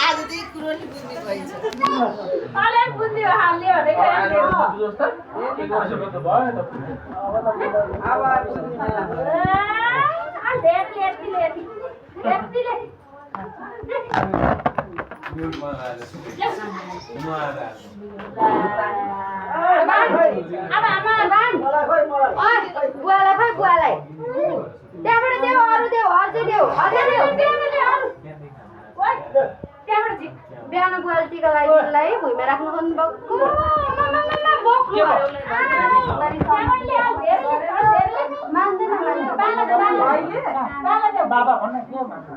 आज त्यही कुरो नि बुझ्ने भइन्छ अले बुझ्ने हो हाल्यो भने बुवालाई खै बुवालाई त्यहाँबाट देऊ अरू देऊ अझै देऊ अझै देऊ त्यहाँबाट बिहान बुवाले टिका लगाइदिनुलाई भुइँमा राख्नु खोज्नु बक्कु बाबा भन्न के मान्छ